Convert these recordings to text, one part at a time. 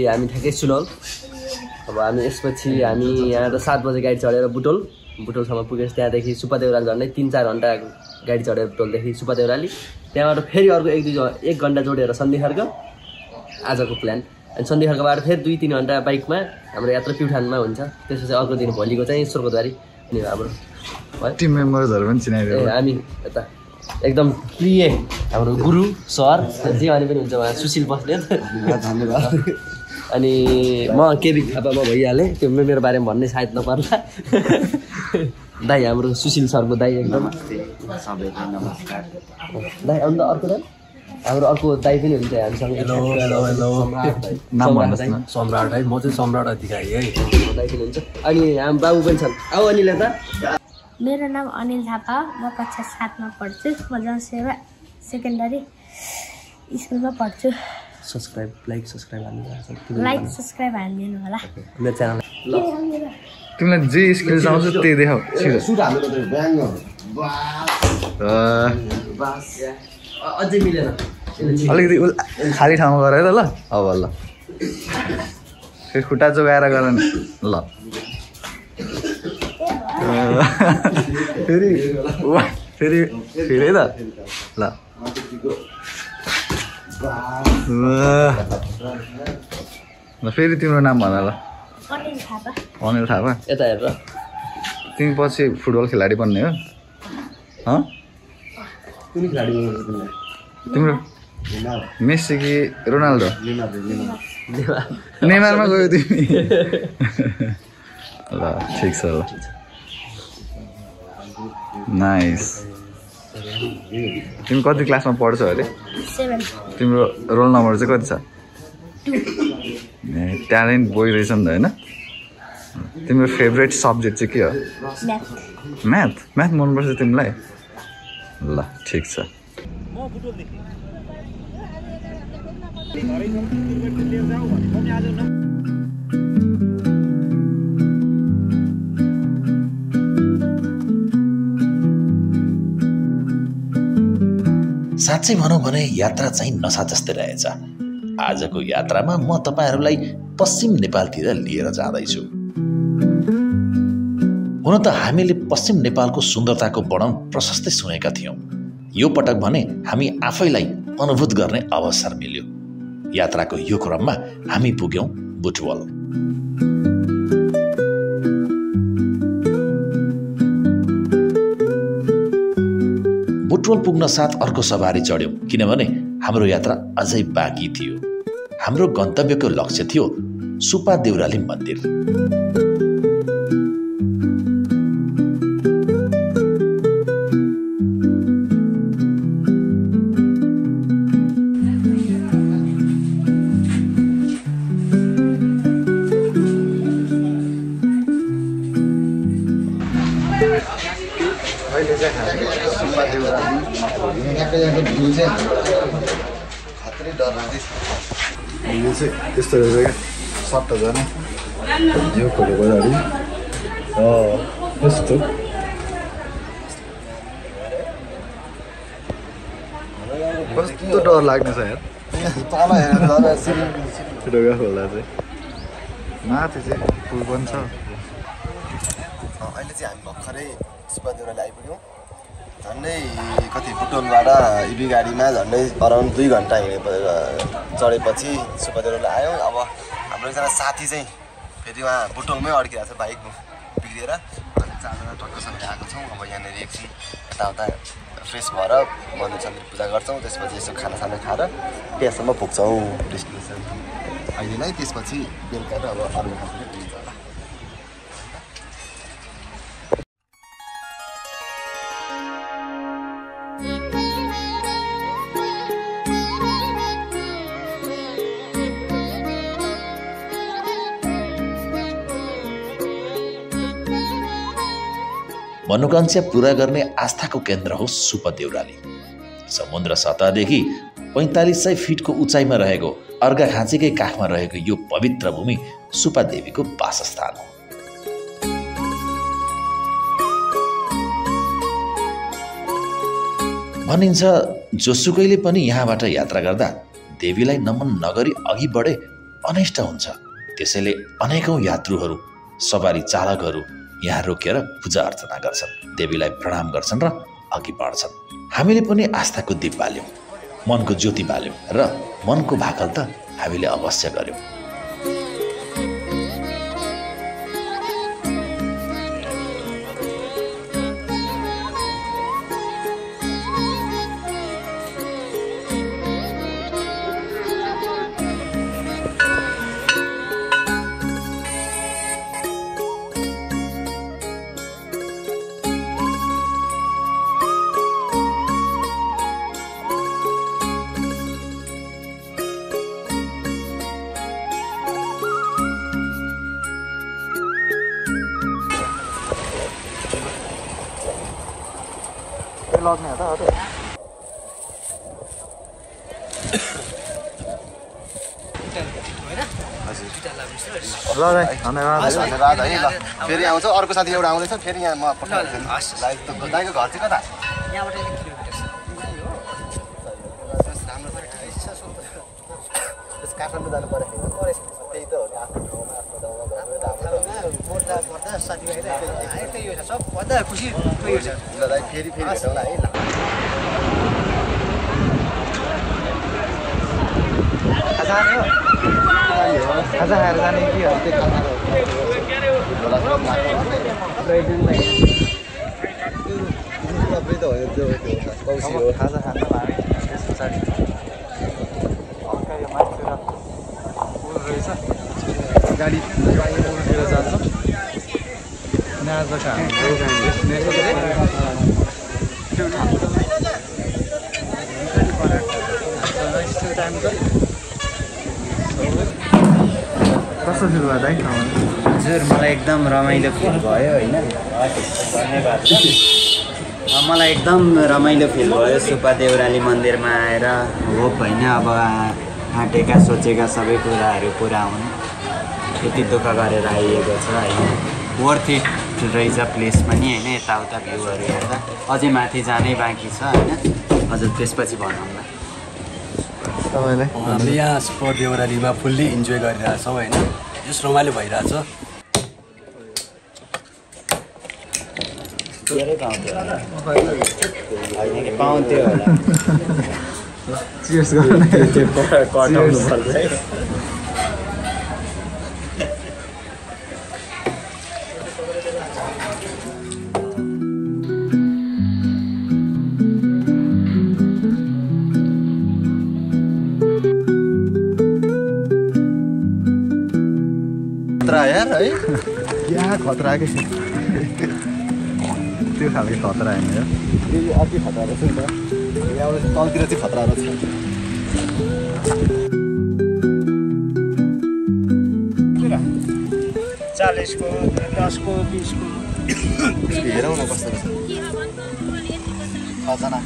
हामी ठ्याक्कै सुनौल। अब हामी यसपछि हामी यहाँ 7 बजे गाडी चढेर बुटोलसम्म पुगेपछि त्यहाँदेखि सुब्बा देउराली झन्डै 3-4 घन्टा गाडी चढेर बुटोलदेखि सुब्बा देउराली, त्यहाँबाट फेरि अर्को 1 घन्टा जोडेर सन्धिखर्क आजको प्लान। अनि सन्धिखर्कबाट फेरि 2-3 घन्टा बाइकमा हाम्रो यात्रा प्युठानमा हुन्छ। त्यसपछि अर्को दिन भोलिको चाहिँ स्वर्गद्वारी अनि हाम्रो टिम मेम्बर्सहरू पनि चिनाइदियो। हामी यता एकदम प्रिय हाम्रो गुरु सर जे भने पनि हुन्छ उहाँ सुशील बस्नेत, धन्यवाद। अनि म केबी थापा म भइहालेँ, त्यो मेरो बारेमा भन्ने सायद नपर्ला। दाइ हाम्रो सुशील सरको दाइ एकदम सबैलाई नमस्कार। दाइ अन्त अर्को दाइ हाम्रो अर्को दाइ पनि हुन्छ हामीसँग। हेलो हेलो हेलो नाम भन्नुहोस् न। सम्राट है, म चाहिँ सम्राट अधिकारी है। दाइ पनि हुन्छ। अनि हाम्रो बाबु पनि छन्। आऊ अनिल यता। मेरो नाम अनिल थापा, म कक्षा 7 मा पढ्छु। म जनसेवा सेकेन्डरी स्कुलमा पढ्छु। लाइक सब्सक्राइब हानिदिनु होला मेरो च्यानल। तिमीलाई जे स्किल्स आउँछ त्यही देखाऊ। अझै मिलेन अलिकति खाली ठाउँमा गर है त ल। अब ल फेरि खुट्टा जोगाएर गर नि ल। फेरि फेरि फेरि है त ल। फेरि तिम्रो नाम भन ल। अनिल थापा। यता हेर तिमी पछि फुटबल खेलाडी बन्ने हो? कुन खेलाडी तिम्रो मेसी कि रोनाल्डो? नेमारमा गयो तिमी। ल ठिक छ ल। नाइस। तिमी कति क्लासमा पढ्छौ अरे? 7। तिम्रो रोल नम्बर चाहिँ कति छ? 2। ट्यालेन्ट बोय रहेछ नि त होइन? तिम्रो फेभरेट सब्जेक्ट चाहिँ के हो? म्याथ। म्याथ मनपर्छ तिमीलाई? ल ठिक छ। साँच्चै भनौँ भने यात्रा चाहिँ नसा जस्तै रहेछ। आजको यात्रामा म तपाईहरूलाई पश्चिम नेपालतिर लिएर जाँदैछु। हुन त हामीले पश्चिम नेपालको सुन्दरताको वर्णन प्रशस्तै सुनेका थियौँ। यो पटक भने हामी आफैलाई अनुभूत गर्ने अवसर मिल्यो। यात्राको यो क्रममा हामी पुग्यौँ बुटवल। बुटवल पुग्न साथ अर्को सवारी चढ्यौँ, किनभने हाम्रो यात्रा अझै बाँकी थियो। हाम्रो गन्तव्यको लक्ष्य थियो सुब्बा देउराली मन्दिर। यो चाहिँ यस्तो रहेछ क्या, सट्ट जाने यो खोलो गराडी यस्तो कस्तो डर लाग्ने छ यार। ढोका खोल्दा चाहिँ माथि चाहिँ पुल पनि छ। अहिले चाहिँ हामी भर्खरै सुब्बा देउराली आइपुग्यौँ। झन्डै कति बुटोलबाट इबी गाडीमा झन्डै अराउन्ड 2 घन्टा चढेपछि सुब्बा देउराली आयौँ। अब हाम्रो एकजना साथी चाहिँ फेरि उहाँ बुटोलमै अड्किरहेको छ, बाइक बिग्रिएर। अनि 4 जना टक्कसँग आएको छौँ। अब यहाँनिर एकछिन यताउता फ्रेस भएर मन्दिर सन्दिर पूजा गर्छौँ। त्यसपछि यसो खानासाना खाएर त्यहाँसम्म पुग्छौँ डेस्टिनेसन अहिलेलाई। त्यसपछि बेलुका त अब अरू खाना हुन्छ होला। मनोकांक्षा पूरा गर्ने आस्थाको केन्द्र हो सुब्बा देउराली। समुद्र सतहदेखि 4500 फिटको उचाइमा रहेको अर्घाखाँचीकै काखमा रहेको यो पवित्र भूमि सुब्बा देवीको वासस्थान हो। भनिन्छ जोसुकैले पनि यहाँबाट यात्रा गर्दा देवीलाई नमन नगरी अघि बढे अनिष्ट हुन्छ। त्यसैले अनेकौं यात्रुहरू, सवारी चालकहरू यहाँ रोकेर पूजा अर्चना गर्छन्, देवीलाई प्रणाम गर्छन् र अघि बढ्छन्। हामीले पनि आस्थाको दीप बाल्यौं, मनको ज्योति बाल्यौं र मनको भाकल त हामीले अवश्य गर्यौं। धन्यवाद है। ल फेरि आउँछ, अर्को साथी एउटा आउँदैछ, फेरि यहाँ म पठाउँछु। दाइको घर चाहिँ कता? यहाँबाट किलोमिटर काठमाडौँ जानु पर्यो। त्यही त हो नि, आफ्नो ठाउँमा आफ्नो ठाउँमा पर्दा साथीभाइले त्यही हो, सबभन्दा खुसी त्यही हो। ल दाइ फेरि भेटौँला है। ल खाजा खाएर जाने कि खाजा खानु त्यस पछाडि रहेछ गाडी उल्टेर जान्छ। कस्तो फिल भयो दाइ? हजुर, मलाई एकदम रमाइलो फिल भयो होइन। धन्यवाद। मलाई एकदम रमाइलो फिल भयो सुब्बा देउराली मन्दिरमा आएर। होप होइन अब आँटेका सोचेका सबै कुराहरू पुरा हुन्। यति दुःख गरेर आइएको छ होइन। वर्थ इट रहेछ प्लेस पनि होइन। यताउता भ्यूहरू हेर्दा अझै माथि जानै बाँकी छ होइन। हजुर त्यसपछि भनौँ न। हामीले यहाँ सुब्बा देउरालीमा फुल्ली इन्जोय गरिरहेछौँ होइन। जस रमाइलो भइरहेछ। पाउँथ्यो होला। चियर्स गर्नु कटाउनु पर्छ है। खतरा यार है, क्या खतरा के त्यो खालको खतरा होइन यार। यो अति खतरा रहेछ नि त। यहाँ तलतिर चाहिँ खतरा रहेछ। 40 को 10 को 20 को हेरौँ न कस्तो रहेछ। 6 जना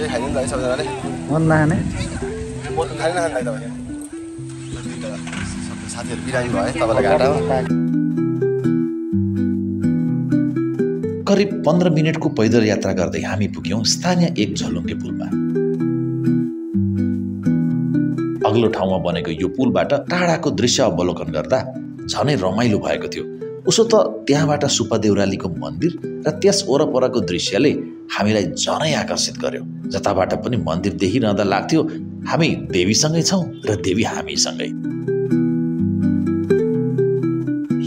खाइदिनु नि त है सबैजनाले। मन नखाने खाइ नखाने तपाईँ साथीहरू बिरामी भयो है तपाईँलाई घाटा हो। करिब 15 मिनटको पैदल यात्रा गर्दै हामी पुग्यौं स्थानीय एक झलुङ्गे पुलमा। अग्लो ठाउँमा बनेको यो पुलबाट टाढाको दृश्य अवलोकन गर्दा झनै रमाइलो भएको थियो। उसो त त्यहाँबाट सुब्बा देउरालीको मन्दिर र त्यस वरपरको दृश्यले हामीलाई झनै आकर्षित गर्यो। जताबाट पनि मन्दिर देखिरहँदा लाग्थ्यो हामी देवीसँगै छौं र देवी हामीसँगै।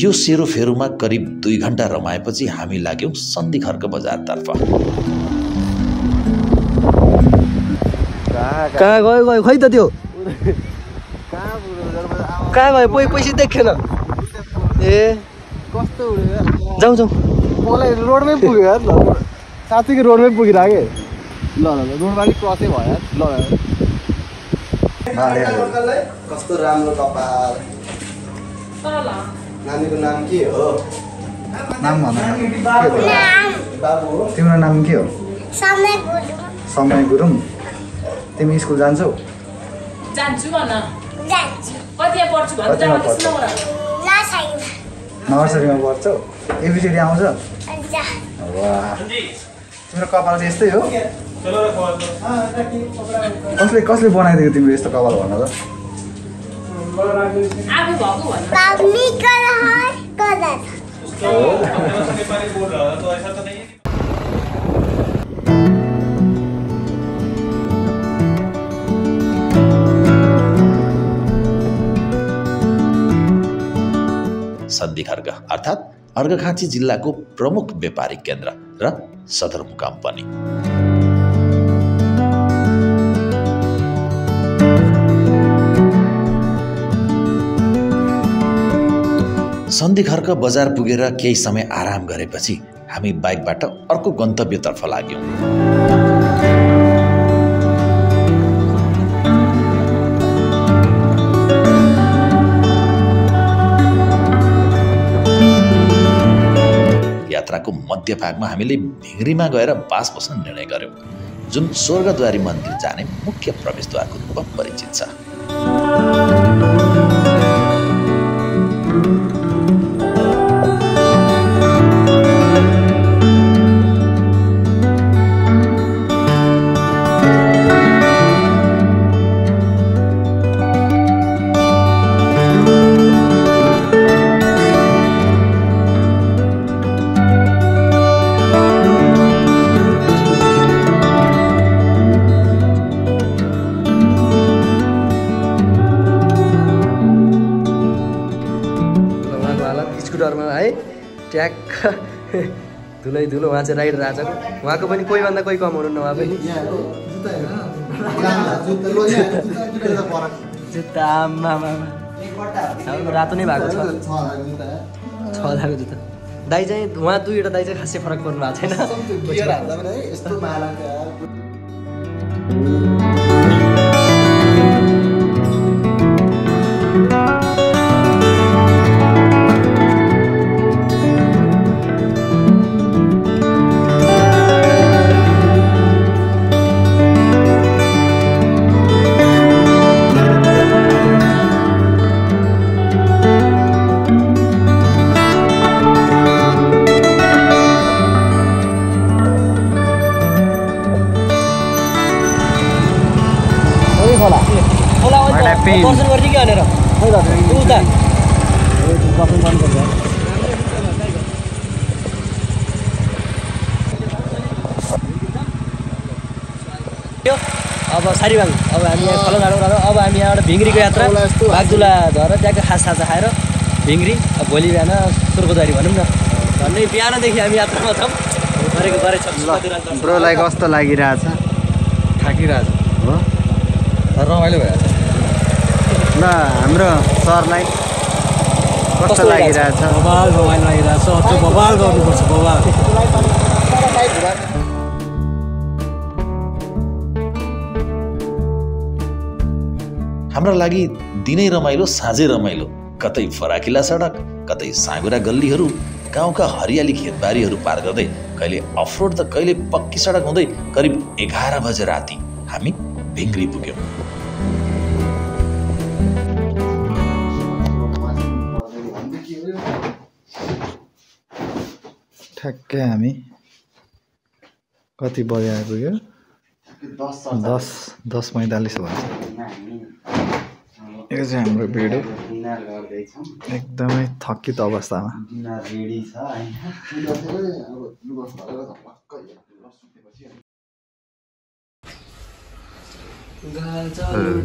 यो सेरोफेरोमा करिब 2 घण्टा रमाएपछि हामी लाग्यौं सन्धि खर्क बजारतर्फ। कहाँ गयो खै त त्यो? कहाँ गयो? पैसा देखेन। ए कस्तो जाउँ जाउँ। मलाई रोडमै पुग्यो यार। ल साँच्चीकै रोडमै पुगिरहेको। ल ल रोडमा नि क्रसै भयो यार। ल कस्तो राम्रो कपाल। नानीको नाम के हो? नाम भन। बाबु हो। तिम्रो नाम के हो? समय गुरुङ। समय गुरुङ। तिमी स्कुल जान्छौ? जान्छु भन। जान्छु। कतिमा पढ्छु भन्छ। नर्सरीमा पढ्छौ? एबिसिडी आउँछ? वाह तिम्रो कपाल चाहिँ यस्तै हो कसले बनाइदियो तिम्रो यस्तो कपाल भन त सन्धि खर्ग अर्थात् अर्घाखाँची जिल्लाको प्रमुख व्यापारिक केन्द्र र सदरमुकाम पनि। सन्धि खर्क बजार पुगेर केही समय आराम गरेपछि हामी बाइकबाट अर्को गन्तव्यतर्फ लाग्यौं। यात्राको मध्यभागमा हामीले भिङ्ग्रीमा गएर बास बस्न निर्णय गर्यौं, जुन स्वर्गद्वारी मन्दिर जाने मुख्य प्रवेशद्वारको रूपमा परिचित छ। ट्याक्क धुलै धुलो उहाँ चाहिँ राइडर आएको उहाँको पनि कोहीभन्दा कोही कम हुनुहुन्न उहाँ पनि जुत्ता रातो नै भएको छ 6,000 को जुत्ता दाइ चाहिँ उहाँ दुईवटा दाइ चाहिँ खासै फरक पर्नु भएको छैन। दर्शन गर्ने कि भनेर उता दर्शन गर्नुपर्छ। अब सारीबाङ अब हामी यहाँ खलो गाडो अब हामी यहाँबाट भिङ्ग्रीको यात्रा बागदुला झरेर त्यहाँको खाजा खाएर भिङ्ग्री अब भोलि बिहान स्वर्गद्वारी भनौँ न झन्डै बिहानदेखि हामी यात्रामा छौँ गरेछौँ। ब्रोलाई कस्तो लागिरहेछ? थाकिरहेछ हो रमाइलो भइरहेछ। ल हाम्रो सरलाई कस्तो लागिरहेछ? बवाल रमाइलो लागिरहेछ। अझ बवाल गर्नुपर्छ बवाल। हाम्रा लागि दिनै रमाइलो साँझै रमाइलो। कतै फराकिला सडक, कतै साँगुरा गल्लीहरू, गाउँका हरियाली खेतबारीहरू पार गर्दै कहिले अफरोड त कहिले पक्की सडक हुँदै करिब 11 बजे राति हामी भिङ्ग्री पुग्यौँ। ठ्याक्कै हामी कति बजे आइपुग्यो? 10:45 भन्छ। यो चाहिँ हाम्रो भिडियो एकदमै थकित अवस्थामा।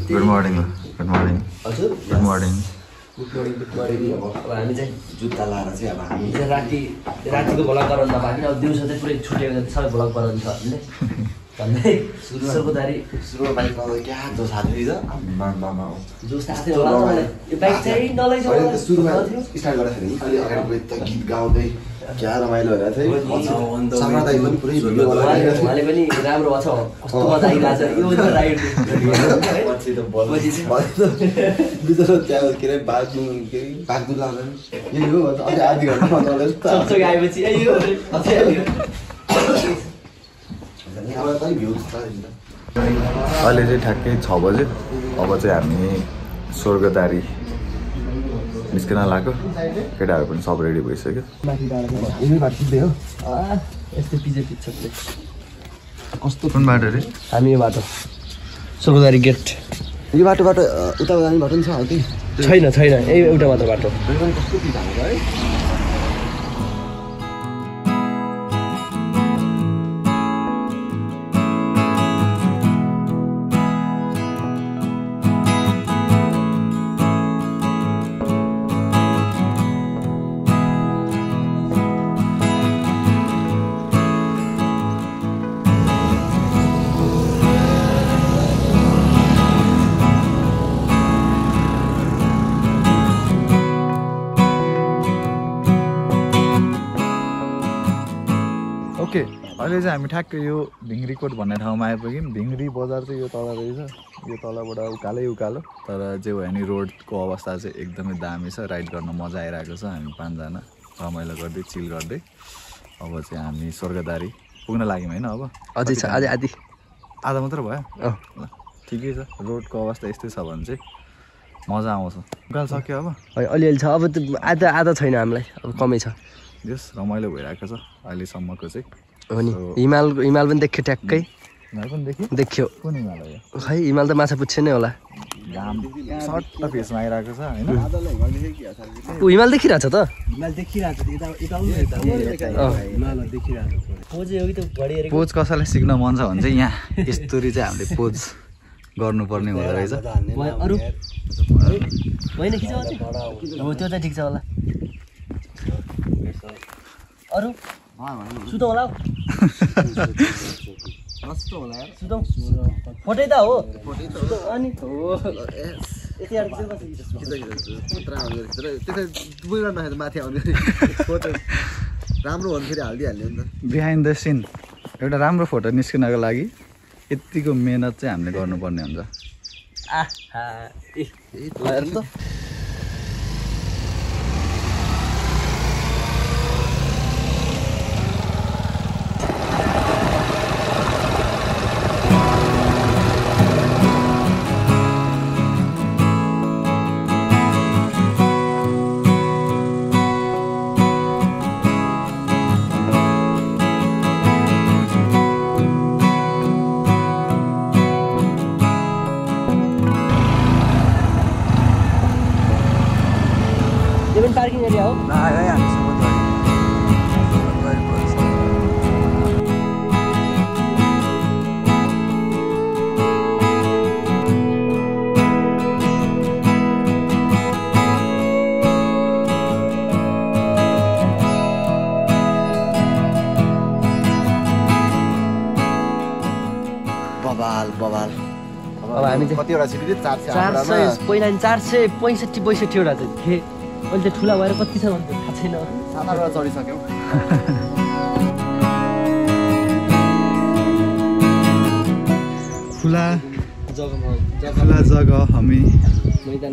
Good morning. Good morning. हजुर गुड मर्निङ। Good morning. अब हामी चाहिँ जुत्ता लाएर चाहिँ अब हामी चाहिँ रातिको भ्लग गराउनु नपाएको अब दिउँसो चाहिँ पुरै छुटेको जति सबै भ्लग गराउनु छ हामीले भन्दै स्वर्गद्वारी बाइक क्या जोस हाल्दै जोस आएको होला यो बाइक चाहिँ नलैजाऊ सुरुमा स्टार्ट गर्दाखेरि अलि अगाडि गयो त गीत गाउँदै क्या रमाइलो भइरहेको थियो। सामना पनि पुरै भिडियो बनाइरहेको थियो। उहाँले पनि राम्रो छ कस्तो मजा आइरहेछ यो राइड पछि त बिचरा त्यहाँ के अरे बागदुला यही हो अझै आधी घन्टा आएपछि अहिले चाहिँ ठ्याक्कै 6 बजे। अब चाहिँ हामी स्वर्गद्वारी निस्किन लाग्यो केटाहरू पनि सब रेडी भइसक्यो यस्तो पिजे पिच कस्तो कुन बाटो रे हामी यो बाटो सोगदारी गेट यो बाटोबाट उता जाने बाटो पनि छ हल्कै छैन छैन एउटा मात्र बाटो कस्तो पिच हाम्रो है ओके अहिले चाहिँ हामी ठ्याक्कै यो भिङ्ग्रीकोट भन्ने ठाउँमा आइपुग्यौँ भिङ्ग्री बजार चाहिँ यो तल रहेछ यो तलबाट उकालो तर जे भयो नि रोडको अवस्था चाहिँ एकदमै दामी छ राइड गर्न मजा आइरहेको छ हामी 5 जना रमाइलो गर्दै चिल गर्दै अब चाहिँ हामी स्वर्गदारी पुग्न लाग्यौँ होइन अब अझै छ अझै आधा मात्र भयो ल ठिकै छ रोडको अवस्था यस्तै छ भने चाहिँ मजा आउँछ गाल सक्यो अब अलिअलि छ अब आधा छैन हामीलाई अब कमै छ यस रमाइलो भइरहेको छ अहिलेसम्मको चाहिँ हो नि हिमाल पनि देख्यो ट्याक्कै देखियो कुन हिमाल हो खै हिमाल त माछा पुच्छे नै होला घाम सर्ट फेसमा आइरहेको छ होइन हिमाल देखिरहेछ त पोज कसैलाई सिक्न मन छ भने चाहिँ यहाँ यस्तोरी चाहिँ हामीले पोज गर्नुपर्ने हुँदो रहेछ त्यो चाहिँ ठिक छ होला अरू सुतौ होला सुतौ फोटै त हो अनि माथि आउने राम्रो भन्नु फेरि हालिदिइहाल्यो नि त बिहाइन्ड द सिन एउटा राम्रो फोटो निस्किनको लागि यतिको मेहनत चाहिँ हामीले गर्नुपर्ने हुन्छ पार्किङ एरिया हो बवाल अब हामी कतिवटा सिटी 400 पहिला 465 62 वटा थिए अहिले चाहिँ ठुला भएर कति छ भन्ने थाहा छैन 7-8 चढिसक्यौँ खुला जग्गा हामी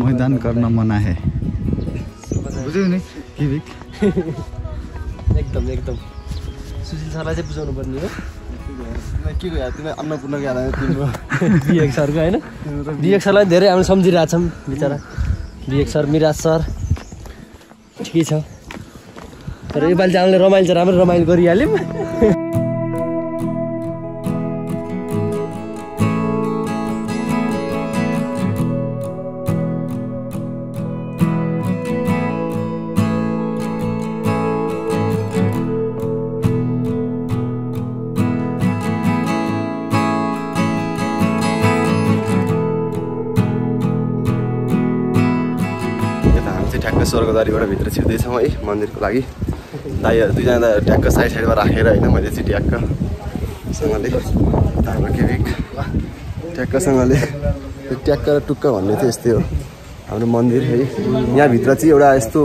मैदान गर्न मना है बुझ्यौ नि किविक एकदम सुशील सरलाई चाहिँ बुझाउनु पर्ने हो के गयो तिमी अन्नपूर्ण याद आयो तिम्रो विवेक सरको होइन विवेक सरलाई धेरै हामीले सम्झिरहेछौँ बिचरा विवेक सर मिराज सर ठिकै छ तर योपालि चाहिँ हामीले रमाइलो चाहिँ राम्रो रमाइलो गरिहाल्यौँ स्वर्गदारीबाट भित्र छिर्दैछौँ है मन्दिरको लागि दाइहरू दुईजना ट्याक्क साइडमा राखेर होइन मैले चाहिँ ट्याक्कसँगले हाम्रो केविक ट्याक्कसँगले ट्याक्क र टुक्क भन्ने चाहिँ यस्तै हो हाम्रो मन्दिर है यहाँभित्र चाहिँ एउटा यस्तो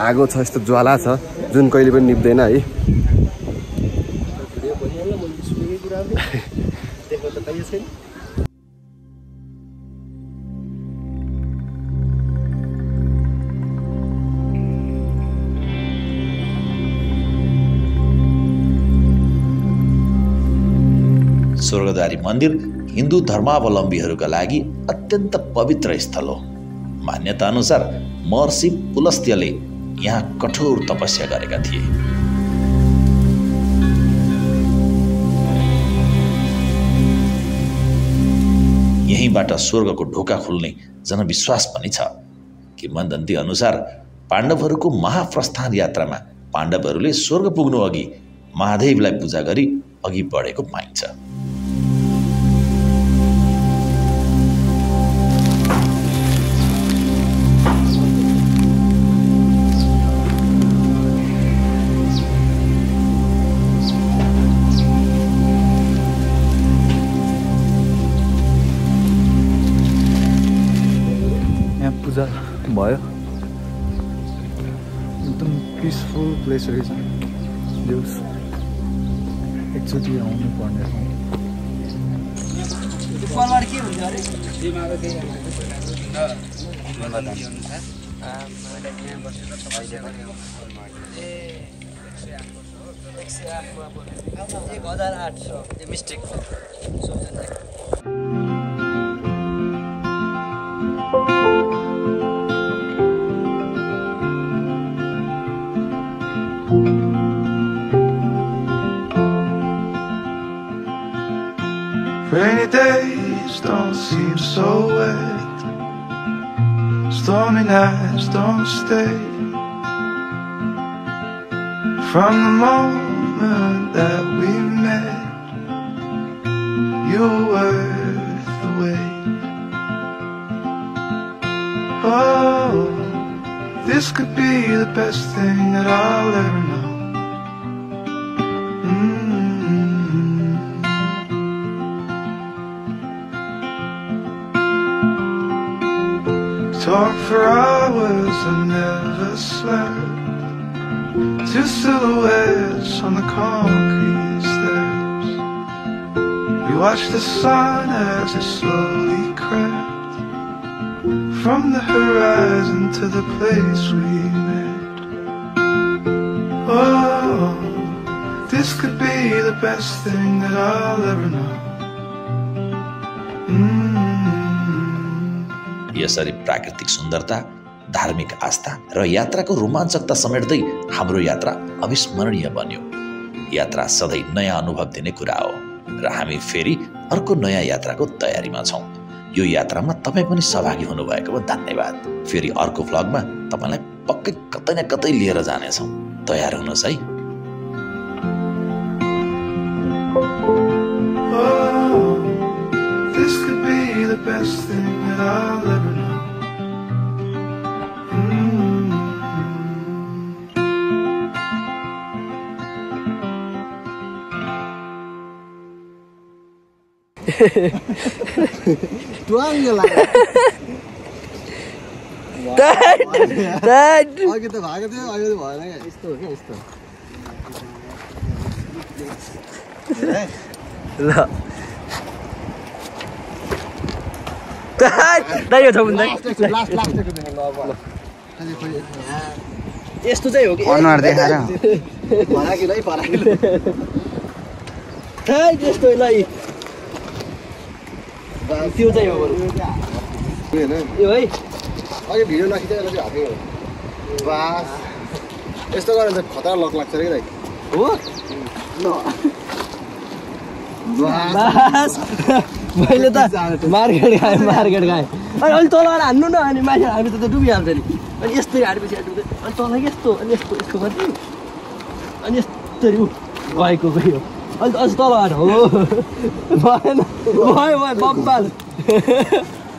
आगो छ यस्तो ज्वाला छ जुन कहिले पनि निप्दैन है स्वर्गदारी मन्दिर हिन्दू धर्मावलम्बीहरूका लागि अत्यन्त पवित्र स्थल हो। मान्यताअनुसार महर्षि पुलस्त्यले यहाँ कठोर तपस्या गरेका थिए। यहीँबाट स्वर्गको ढोका खुल्ने जनविश्वास पनि छ। किंवदन्ती अनुसार पाण्डवहरूको महाप्रस्थान यात्रामा पाण्डवहरूले स्वर्ग पुग्नु अघि महादेवलाई पूजा गरी अघि बढेको पाइन्छ। पूजा भयो, एकदम पिसफुल प्लेस रहेछ। देउस एकचोटि आउनु पर्ने ठाउँ। Rainy days don't seem so wet, stormy nights don't stay. From the moment that we met, you were worth the wait. Oh, this could be the best thing that I'll ever know. Talk for hours and never slept. Two silhouettes on the concrete steps. We watched the sun as it slowly crept from the horizon to the place we met. Oh, this could be the best thing that I'll ever know. यसरी प्राकृतिक सुन्दरता, धार्मिक आस्था र यात्राको रोमाञ्चकता समेट्दै हाम्रो यात्रा अविस्मरणीय बन्यो। यात्रा सधैँ नयाँ अनुभव दिने कुरा हो र हामी फेरि अर्को नयाँ यात्राको तयारीमा छौँ। यो यात्रामा तपाईँ पनि सहभागी हुनुभएकोमा धन्यवाद। फेरि अर्को भ्लगमा तपाईँलाई पक्कै कतै न कतै लिएर जानेछौँ। तयार हुनुहोस् है। This could be the best thing that I'll ever know. अघि त भएको थियो, अहिले त भएन क्या। यस्तो हो क्या, यस्तो ल दाइ छ भन्दै यस्तो चाहिँ हो कि अनुहार देखाएर फराकिलो है, फराकिलो त्यस्तो ल त्यो चाहिँ हो होइन यो है। अघि भिडियो नखिचेर चाहिँ हाते हो। बास यस्तो गरेर चाहिँ खतरा लक लाग्छ अरे कि दाइ हो। बास मैले त मार्केट गएँ अनि अलि तल हान्नु न, अनि माथि हामी त डुबिहाल्छ नि। अनि यस्तै हालेपछि डुब्दै अनि तल यस्तो अनि यस्तो यस्तो गर्थ्यो अनि यस्तरी गएको गयो। अनि अझ तल हाट हो भएन भयो बब्बाल।